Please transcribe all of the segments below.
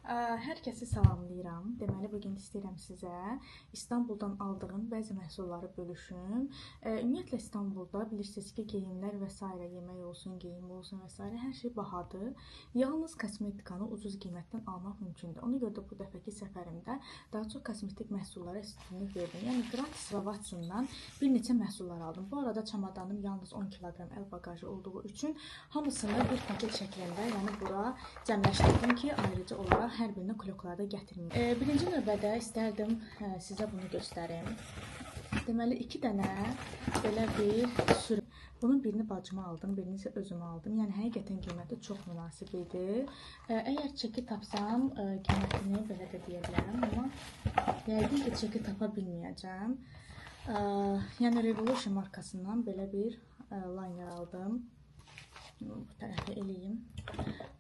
Hər kəsi salamlayıram. Deməli, bugün istəyirəm sizə İstanbuldan aldığım bəzi məhsulları bölüşüm. Ümumiyyətlə, İstanbulda bilirsiniz ki, geyimlər və s. yemək olsun, geyim olsun və s. hər şey bahadır. Yalnız kosmetikanı ucuz qiymətdən almaq mümkündür. Ona görə də bu dəfəki səfərimdə daha çox kosmetik məhsullara üstünlük verdim. Yəni, Gratis və Watson'dan bir neçə məhsullar aldım. Bu arada çamadanım yalnız 10 kiloqram əl bagajı olduğu üçün hamısını bir paket şəklində, yəni bura cəmləşdirdim ki, ayrıca olaraq hər birini kloklarda gətirməyim. Birinci növbədə istərdim sizə bunu göstərim. Deməli, 2 dənə belə bir sürüm. Bunun birini bacıma aldım, birini isə özümə aldım. Yəni, həqiqətən qiyməti çox münasib idi. Əgər çeki tapsam, qiymətini belə də deyə bilərəm, amma yəqin ki, çeki tapa bilməyəcəm. Yəni, Revolution markasından belə bir liner aldım. Bu tərəfi eləyim.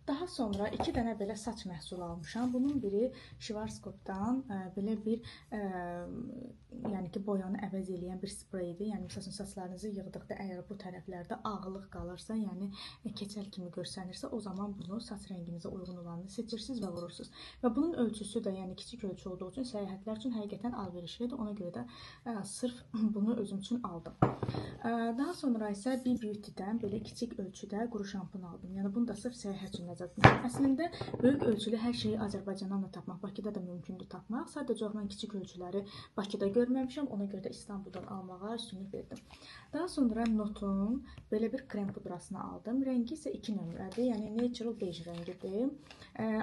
Daha sonra 2 dənə belə saç məhsulu almışam. Bunun biri Schwarzkopfdan belə bir, yəni ki, boyanı əvəz eləyən bir spreydir. Yəni, məsəl üçün, saçlarınızı yığdıqda əgər bu tərəflərdə ağlıq qalırsa, yəni keçəl kimi görsənirsə, o zaman bunu saç rənginizə uyğun olanını seçirsiniz və vurursunuz. Və bunun ölçüsü də, yəni kiçik ölçü olduğu üçün səyahətlər üçün həqiqətən alverişlidir. Ona görə də sırf bunu özüm üçün aldım. Daha sonra isə Be Beauty-dən belə kiçik ölçüdə quru şampun aldım. Yəni, bunu da sırf səyahət üçün nəzərdə tutmuşam. Əslində, böyük ölçülü hər şeyi Azərbaycandan da tapmaq, Bakıda da mümkündür tapmaq. Sadəcə mən kiçik ölçüləri Bakıda görməmişəm, ona görə də İstanbuldan almağa üstünlük verdim. Daha sonra Notun belə bir krem pudrasını aldım. Rəngi isə 2 nömrədir, yəni Natural Beige rəngidir.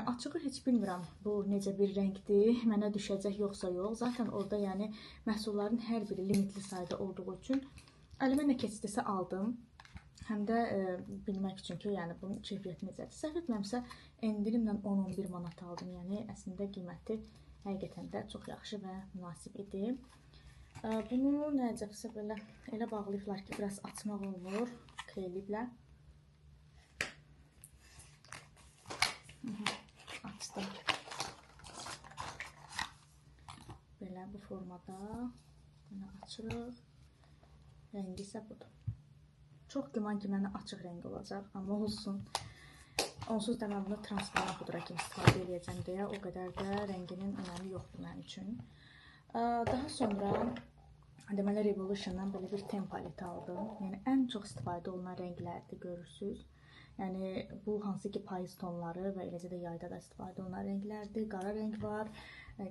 Açığı heç bilmirəm bu necə bir rəngdir, mənə düşəcək yoxsa yox. Zaten orada yəni məhsulların hər biri limitli sayda olduğu üçün əlimə nə keçdisə aldım. Həm də bilmək üçün ki, yəni bunun keyfiyyəti necədir. Səhv etməmsə, endirimlə 10-11 manat aldım. Yəni, əslində qiyməti həqiqətən də çox yaxşı və münasib idi. Bunu nəcəbsə belə elə bağlayıblar ki, biraz açmaq olmur kreliblə. Açdım. Belə bu formada belə açırıq. Rəngi isə budur. Çox güman ki, mənə açıq rəng olacaq, amma olsun. Onsuz da mən bunu transparan pudra kimi istifadə eləyəcəm deyə o qədər də rənginin önəmi yoxdur mənim üçün. Daha sonra, deməli, Revolution'dan belə bir ten paleti aldım. Yəni, ən çox istifadə olunan rənglərdir, görürsünüz. Yəni, bu hansı ki, payız tonları və eləcə də yayda da istifadə olunan rənglərdir. Qara rəng var,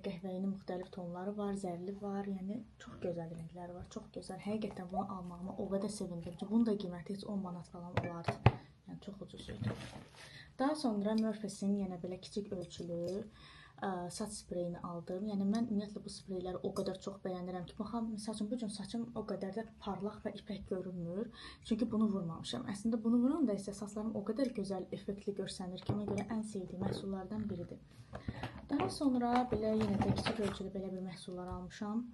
qəhvəyinin müxtəlif tonları var, zərli var. Yəni, çox gözəl rənglər var, çox gözəl. Həqiqətən bunu almağıma o qədər sevindim ki, bunun da qiyməti heç 10 manat falan olardı. Yəni, çox ucuz idi. Daha sonra Morphe'sin yenə belə kiçik ölçülü saç spreyini aldım. Yəni, mən ümumiyyətlə bu spreyləri o qədər çox bəyənirəm ki, baxın, məsəl üçün, bu gün saçım o qədər də parlaq və ipək görünmür. Çünki bunu vurmamışam. Əslində, bunu vuranda isə saçlarım o qədər gözəl, effektli görsənir ki, ona görə ən sevdiyim məhsullardan biridir. Daha sonra belə yenə də kiçik ölçülü belə bir məhsullar almışam.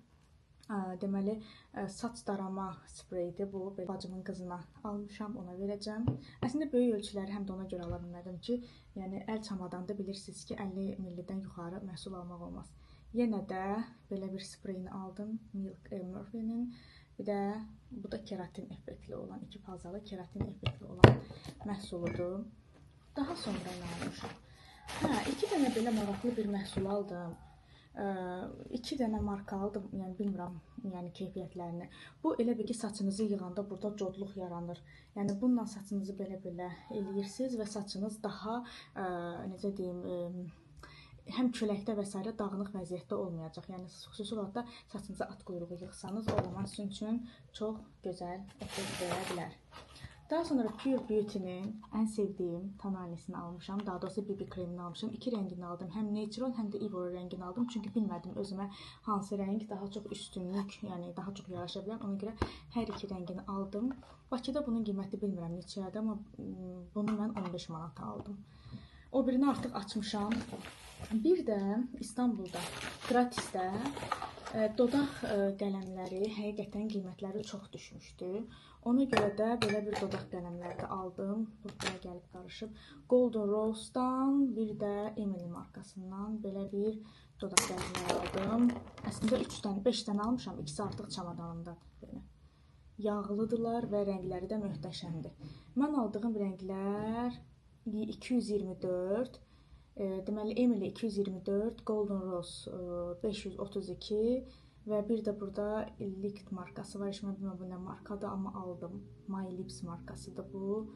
Deməli, saç darama spreydir bu. Belə bacımın qızına almışam, ona verəcəm. Əslində, böyük ölçüləri həm də ona görə ala bilmədim ki, yəni əl çamadanda bilirsiniz ki, 50 millidən yuxarı məhsul almaq olmaz. Yenə də belə bir spreyini aldım, Milk Murphy'nin. Bir də bu da keratin effektli olan, 2 fazalı keratin effektli olan məhsuludur. Daha sonra nə almışam? Hə, 2 dənə belə maraqlı bir məhsul aldım. 2 dənə marka aldım, yəni bilmirəm, yəni keyfiyyətlərini. Bu elə bil ki, saçınızı yığanda burada codluq yaranır. Yəni bununla saçınızı belə-belə eləyirsiniz və saçınız daha, necə deyim, həm küləkdə və s. dağınıq vəziyyətdə olmayacaq. Yəni xüsusi olaraq da saçınıza at quyruğu yığsanız, o zaman sizin üçün çox gözəl effekt verə bilər. Daha sonra Pure Beauty-nin ən sevdiyim tonalisini almışam. Daha doğrusu BB kremini almışam. 2 rəngini aldım. Həm Natural, həm də Ivory rəngini aldım. Çünki bilmədim özümə hansı rəng daha çox üstünlük, yəni daha çox yaraşa bilər. Ona görə hər iki rəngini aldım. Bakıda bunun qiyməti bilmirəm neçədir, amma bunu mən 15 manata aldım. O birini artıq açmışam. Bir də İstanbulda, Gratis'də dodaq qələmləri həqiqətən qiymətləri çox düşmüşdü. Ona görə də belə bir dodaq qələmləri də aldım. Bu buraya gəlib qarışıb. Golden Rose'dan bir də Emily markasından belə bir dodaq qələmləri aldım. Əslində 3 dənə, 5 dənə almışam. İkisi artıq çamadanımdadır. Belə. Yağlıdırlar və rəngləri də möhtəşəmdir. Mən aldığım rənglər 224, Deməli, Emily 224, Golden Rose 532 və bir də burada Liquid markası var. Heç mən bilmirəm bu nə markadır, amma aldım. My Lips markasıdır bu.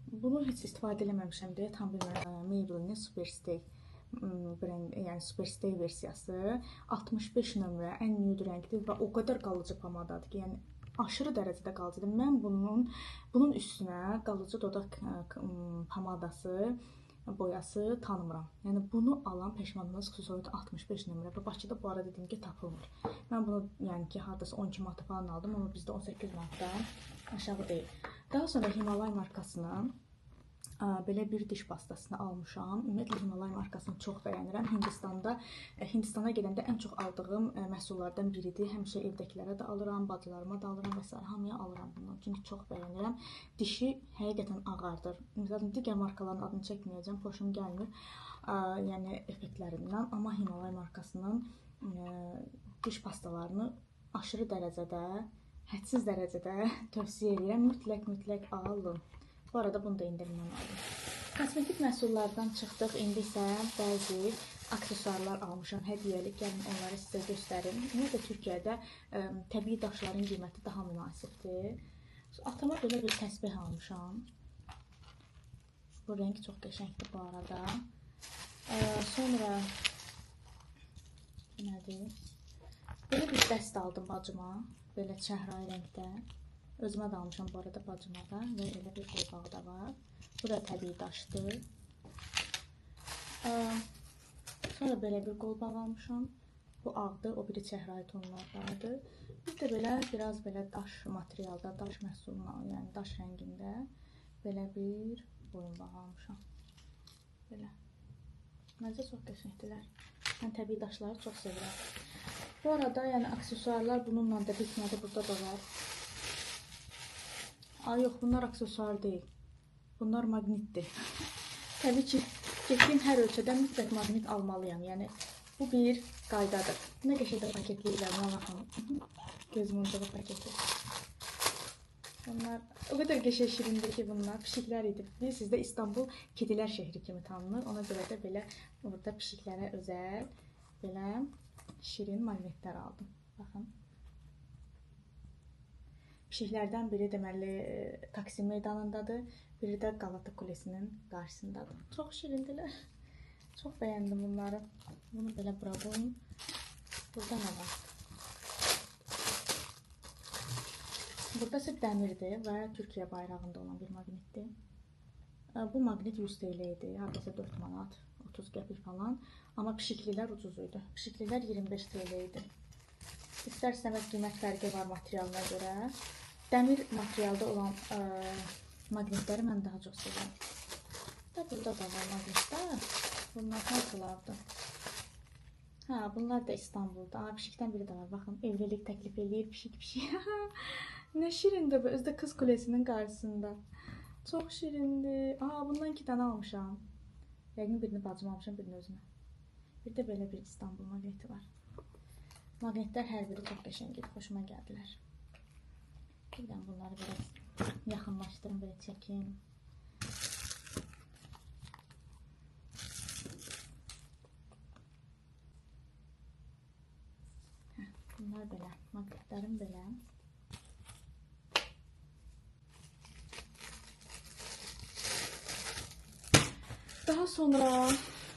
Bunu heç istifadə eləməmişəm deyə tam bilmirəm. Maybelline Superstay brend, yəni Superstay versiyası 65 nömrə, ən nude rəngdir və o qədər qalıcı pomadadır ki, yəni aşırı dərəcədə qalıcıdır. Mən bunun üstünə qalıcı dodaq pomadası, boyası tanımıram. Yəni bunu alan peşman olmaz, xüsusilə 65 nömrə və Bakıda bu arada dediyim ki, tapılmır. Mən bunu yəni ki, hardasa 12 manata falan aldım, amma bizdə 18 manatdan aşağı deyil. Daha sonra Himalaya markasının belə bir diş pastasını almışam. Ümumiyyətlə Himalaya markasını çox bəyənirəm. Hindistana gedəndə ən çox aldığım məhsullardan biridir. Həmişə evdəkilərə də alıram, bacılarıma da alıram və s. Hamıya alıram bundan. Çünki çox bəyənirəm. Dişi həqiqətən ağardır. Məsələn, digər markaların adını çəkməyəcəm, xoşum gəlmir. Yəni effektlərindən, amma Himalaya markasının diş pastalarını aşırı dərəcədə, hədsiz dərəcədə tövsiyə edirəm. Mütləq alın. Bu arada bunu da endirimdən aldım. Kosmetik məhsullardan çıxdıq. İndi isə bəzi aksesuarlar almışam hədiyyəlik. Gəlin onları sizə göstərim. Ümumiyyətlə Türkiyədə təbii daşların qiyməti daha münasibdir. Atama belə bir təsbeh almışam. Bu rəng çox qəşəngdir bu arada. Sonra nədir? Belə bir dəst aldım bacıma. Belə çəhrayı rəngdə. Özümə də almışam bu arada, bacıma da və elə bir qolbağı da var. Bu da təbii daşdır. Sonra belə bir qolbaq almışam. Bu ağdır, o biri çəhrayı tonlardadır. Bir də belə biraz belə daş materialda, daş məhsuluna, yəni daş rəngində belə bir boyunbağı almışam. Belə. Məncə çox qəşəngdirlər. Mən təbii daşları çox sevirəm. Bu arada yəni aksesuarlar bununla da bitmədi, burada da var. Ay yox, bunlar aksesuar deyil. Bunlar maqnitdir. Təbii ki, getdiyim hər ölkədən mütləq maqnit almalıyam. Yəni, bu bir qaydadır. Nə qəşəng də paketləyirlər, buna baxın. Göz muncuğu paketi. Bunlar o qədər qəşəng şirindir ki, bunlar pişiklər idi. Bilirsiniz də İstanbul kedilər şəhri kimi tanınır. Ona görə də belə orada pişiklərə özəl belə şirin maqnitlər aldım. Baxın. Pişiklərdən biri deməli Taksim meydanındadır, biri də Galata Kulesinin qarşısındadır. Çox şirindilər. Çox bəyəndim bunları. Bunu belə bura qoyum. Burada nə var? Burada isə dəmirdir və Türkiyə bayrağında olan bir maqnitdir. Bu maqnit 100 TL idi. Hardasa 4 manat, 30 qəpik falan. Amma pişiklilər ucuz idi. Pişiklilər 25 TL idi. İstər-istəməz qiymət fərqi var materialına görə. Dəmir materialda olan maqnitləri mən daha çox sevirəm. Da burada da var maqnitlər. Bunlar hansılardır? Hə, bunlar da İstanbulda. Aa, pişikdən biri də var. Baxın, evlilik təklif eləyir pişik pişik. Nə şirindir bu. Özü də Qız Kulesinin qarşısında. Çox şirindir. Aa, bundan 2 dənə almışam. Yəqin birini bacıma almışam, birini özümə. Bir də belə bir İstanbul maqniti var. Maqnitlər hər biri çox qəşəng idi, xoşuma gəldilər. Bir dənə bunları belə yaxınlaşdırım, belə çəkim. Hə, bunlar belə, maqnitlərim belə. Daha sonra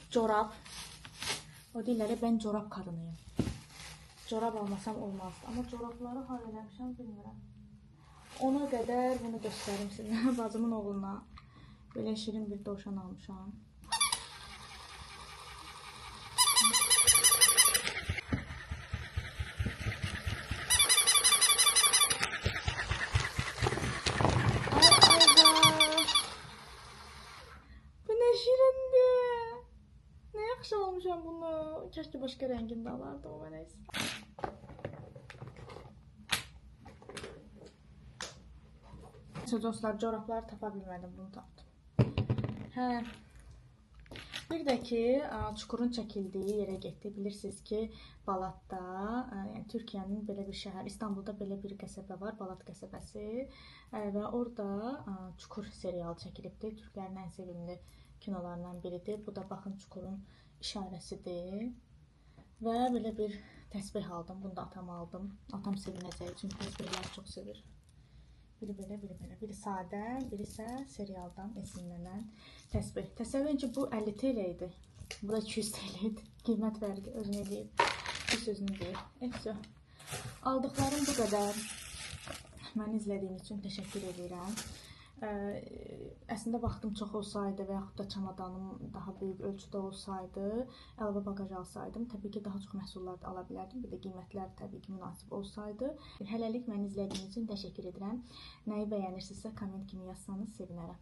corab. O deyirlər, mən corab qadınıyım. Corab almasam olmazdı. Amma corabları hal eləmişəm, bilmirəm. Ona qədər bunu göstərim sizə. Bacımın oğluna belə şirin bir dovşan almışam. Ay Allah! Bu nə şirindir! Nə yaxşı almışam bunu. Keşke başqa rəngində alardım, amma neyse. Dostlar, corabları tapa bilmədim, bunu tapdım. Hə. Bir də ki, çukurun çəkildiyi yerə getdik. Bilirsiniz ki, Balatda, yəni Türkiyənin belə bir şəhər, İstanbulda belə bir qəsəbə var, Balat qəsəbəsi və orada Çukur serialı çəkilibdir. Türklərin ən sevimli kinolarından biridir. Bu da baxın çukurun işarəsidir. Və belə bir təsbih aldım. Bunu da atam aldım. Atam sevinəcək, çünki təsbihləri çox sevir. Biri belə, biri belə. Biri sadə, biri isə serialdan esinlənən təsbih. Təsəvvür edin ki, bu 50 TL idi. Bu da 200 TL idi. Qiymət fərqi özünü eləyir. Bir sözünü deyir. Efsə. Aldıqlarım bu qədər. Məni izlədiyiniz üçün təşəkkür edirəm. Əslində vaxtım çox olsaydı və yaxud da çamadanım daha böyük ölçüdə olsaydı, əlavə baqaj alsaydım, təbii ki, daha çox məhsullar da ala bilərdim. Bir də qiymətlər təbii ki, münasib olsaydı. Hələlik məni izlədiyiniz üçün təşəkkür edirəm. Nəyi bəyənirsinizsə komment kimi yazsanız sevinərəm.